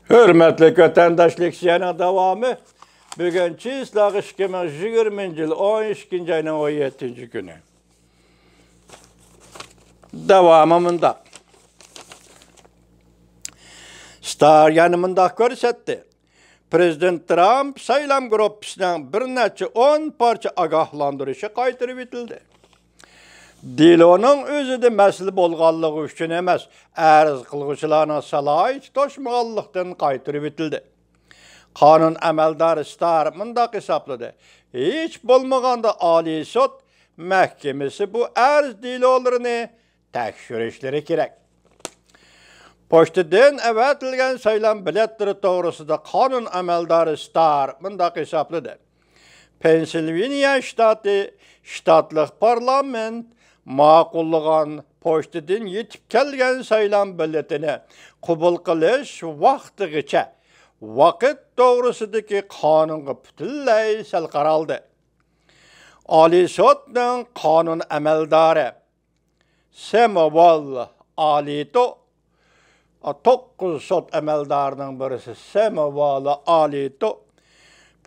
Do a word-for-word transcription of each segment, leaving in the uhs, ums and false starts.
ھۆرمەتلىك ۋەتەنداش، لېكسىيەنىڭ داۋامى بۈگۈن چىسلاغ ئىككى مىڭ يىگىرمىنچى يىل ئون ئىككىنچى ئاينىڭ ئون يەتتىنچى كۈنى. داۋامى مۇنداق. ستار يەنە مۇنداق كۆرسەتتى. پرېزىدېنت ترامپ سايلام گۇرۇپپىسىنىڭ بىر نەچچە ئون پارچە ئاگاھلاندۇرۇشى قايتۇرۇۋېتىلدى. دېلونىڭ ئۆزىدە مەسىلە بولغانلىقى ئۈچۈن ئەمەس، ئەرز قىلغۇچىلارنىڭ سالاھىيىتى توشمىغانلىقتىن قايتۇرۇۋېتىلدى. قانۇن ئەمەلدارى ستار مۇنداق ھېسابلىدى: ھېچ بولمىغاندا ئالىي سوت مەھكىمىسى بۇ ئەرز دېلولىرىنى تەكشۈرۈشلىرى كېرەك. پوچتىدىن ئەۋەتىلگەن سايلام بېلەتلىرى توغرىسىدا قانۇن ئەمەلدارى ستار مۇنداق ھېسابلىدى: پېنسىلۋېنىيە شتاتى شتاتلىق پارلامېنت ماقۇللىغان پوچتىدىن يېتىپ كەلگەن سايلام بېلىتىنى قوبۇل قىلىش ۋاقتىغىچە ۋاقىت توغرىسىدىكى قانۇنغا پۈتۈنلەي سەل قارالدى. ئالىي سوتنىڭ قانۇن ئەمەلدارى سېمۇئېل ئالىتو، توققۇز سوت ئەمەلدارىنىڭ بىرسى سېمۇئېل ئالىتو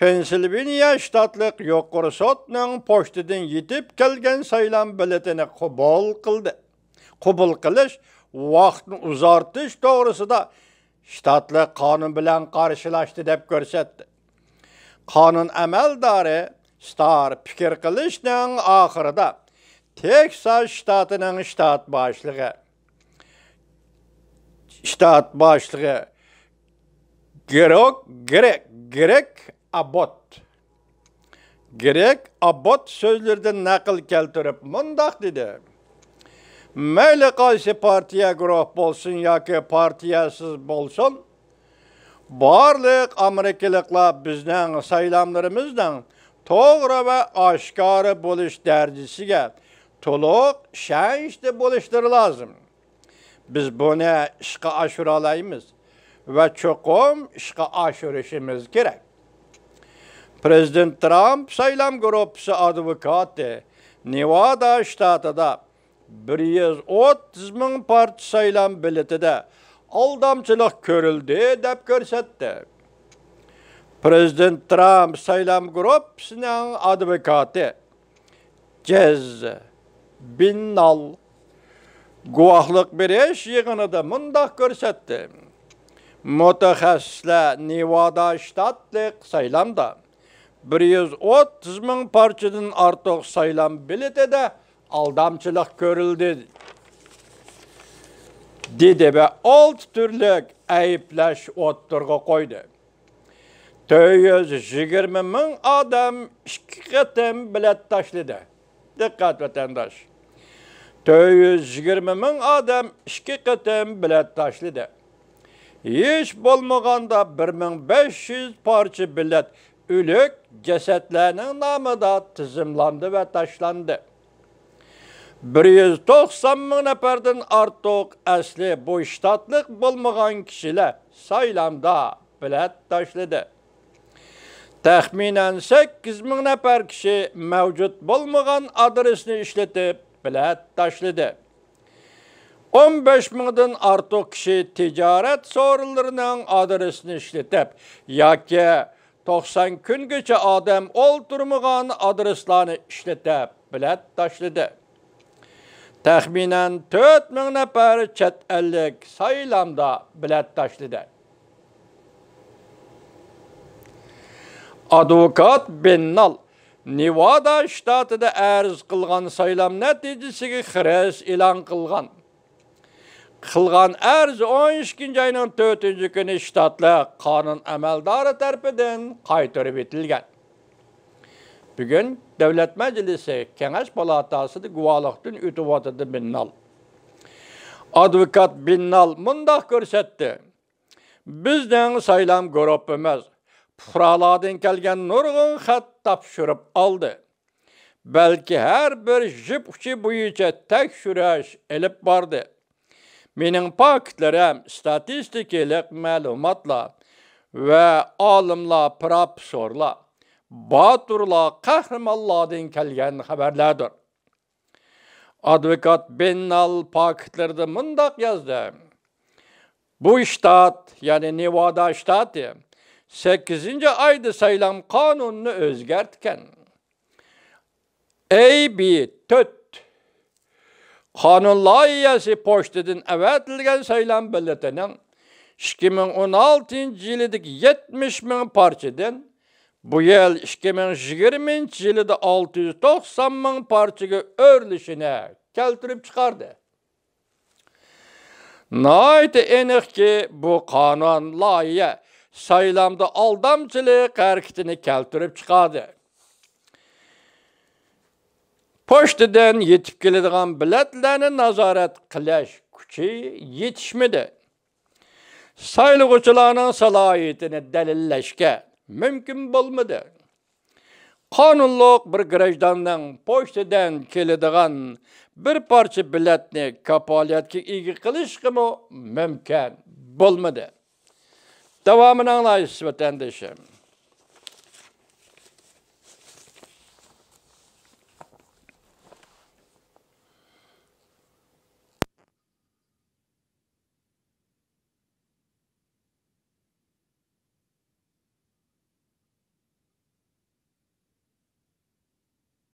پېنسىلۋېنىيە شتاتلىق يۇقىرى سوتنىڭ پوچتىدىن يېتىپ كەلگەن سايلام بېلىتىنى قوبۇل قىلدى. قوبۇل قىلىش ۋاقتىنى ئۇزارتىش توغرىسىدا شتاتلىق قانۇن بىلەن قارشىلاشتى دەپ كۆرسەتتى. قانۇن ئەمەلدارى ستار پىكىر قىلىشنىڭ ئاخىرىدا تېكساس شتاتىنىڭ شتات باشلىقى، شتات باشلىقى گرېگ، گرېگ، گرېگ ئاببوت، گرېگ ئاببوت سۆزلىرىدىن نەقىل كەلتۈرۈپ مۇنداق دېدى: مەيلى قايسى پارتىيە گۇرۇھ بولسۇن ياكى پارتىيەسىز بولسۇن، بارلىق ئامېرىكىلىقلار بىزنىڭ سايلاملىرىمىزنىڭ توغرا ۋە ئاشكارا بولۇش دەرىجىسىگە تولۇق ئىشەنچتە بولۇشلىرى لازىم. بىز بۇنى ئىشقا ئاشۇرالايمىز ۋە چوقۇم ئىشقا ئاشۇرۇشىمىز كېرەك. پرېزىدېنت ترامپ سايلام گۇرۇپپىسى ئادۋوكاتى نېۋادا شتاتىدا بىر يۈز ئوتتۇز مىڭ پارچە سايلام بېلىتىدە ئالدامچىلىق كۆرۈلدى دەپ كۆرسەتتى. پرېزىدېنت ترامپ سايلام گۇرۇپپىسىنىڭ ئادۋوكاتى جېز بىننال گۇۋاھلىق بېرىش يىغىنىدا مۇنداق كۆرسەتتى: مۇتەخەسسىسلەر نېۋادا شتاتلىق سايلامدا بىر يۈز ئوتتۇز مىڭ پارچىدىن ئارتۇق سايلام بېلىتىدە ئالدامچىلىق كۆرۈلدى، دېدى ۋە ئالتە تۈرلۈك ئەيىبلەش ئوتتۇرىغا قويدى. تۆت يۈز يىگىرمە مىڭ ئادەم ئىككى قېتىم بېلەت تاشلىدى. دىققەت، ۋەتەنداش! تۆت يۈز يىگىرمە مىڭ ئادەم ئىككى قېتىم بېلەت تاشلىدى. ھېچ بولمىغاندا بىر مىڭ بەش يۈز پارچە بېلەت ئۆلۈك جەسەتلەرنىڭ نامىدا تىزىملاندى ۋە تاشلاندى. بىر يۈز توقسان مىڭ نەپەردىن ئارتۇق ئەسلى بۇ شتاتلىق بولمىغان كىشىلەر سايلامدا بېلەت تاشلىدى. تەخمىنەن سەككىز مىڭ نەپەر كىشى مەۋجۇت بولمىغان ئادرېسنى ئىشلىتىپ بېلەت تاشلىدى. ئون بەش مىڭدىن ئارتۇق كىشى تىجارەت سورۇنلىرىنىڭ ئادرېسىنى ئىشلىتىپ ياكى توقسان كۈنگىچە ئادەم ئولتۇرمىغان ئادرېسلارنى ئىشلىتىپ بېلەت تاشلىدى. تەخمىنەن تۆت مىڭ نەپەر چەت ئەللىك سايلامدا بېلەت تاشلىدى. ئادۋوكات بىننال نېۋادا شتاتىدا ئەرز قىلغان سايلام نەتىجىسىگە خىرىس ئېلان قىلغان. قىلغان ئەرزى ئون ئىككىنچى ئاينىڭ تۆتىنچى كۈنى شتاتلىق قانۇن ئەمەلدارى تەرىپىدىن قايتۇرۇۋېتىلگەن. بۈگۈن دۆلەت مەجلىسى كېڭەش پالاتاسىدا گۇۋاھلىقتىن ئۆتۈۋاتىدۇ بىننال. ئادۋوكات بىننال مۇنداق كۆرسەتتى: بىزنىڭ سايلام گۇرۇپپىمىز پۇقرالاردىن كەلگەن نۇرغۇن خەت تاپشۇرۇپ ئالدى. بەلكى ھەر بىر يىپ ئۇچى بويىچە تەكشۈرۈش ئېلىپ باردى. مېنىڭ پاكىتلىرىم ئىستاتىستىكىلىق مەلۇماتلار ۋە ئالىملار، پىروفېسسورلار، باتۇرلار، قەھرىمانلاردىن كەلگەن خەۋەرلەردۇر. ئادۋوكات بىننال پاكىتلىرىدا مۇنداق يازدى: بۇ شتات، يەنى نېۋادا شتاتى سەككىزىنچى ئايدا سايلام قانۇنىنى ئۆزگەرتكەن. ئەي بى تۆت قانۇن لايىھەسى پوچتىدىن ئەۋەتىلگەن سايلام بېلىتىنىڭ ئىككى مىڭ ئون ئالتىنچى يىلىدىكى يەتمىش مىڭ پارچىدىن بۇ يىل ئىككى مىڭ يىگىرمىنچى يىلىدا ئالتە يۈز توقسان مىڭ پارچىگە ئۆرلىشىنى كەلتۈرۈپ چىقاردى. ناھايىتى ئېنىقكى، بۇ قانۇن لايىھە سايلامدا ئالدامچىلىق ھەرىكىتىنى كەلتۈرۈپ چىقاردى. پوچتىدىن يېتىپ كېلىدىغان بېلەتلەرنى نازارەت قىلىش كۈچى يېتىشمىدى. سايلىغۇچىلارنىڭ سالاھىيىتىنى دەلىللەشكە مۇمكىن بولمىدى. قانۇنلۇق بىر گراژداننىڭ پوچتىدىن كېلىدىغان بىر پارچە بېلەتنى كاپالەتكە ئىگە قىلىشقىمۇ مۇمكىن بولمىدى. داۋامىنى ئاڭلايسىز، ۋەتەندىشىم.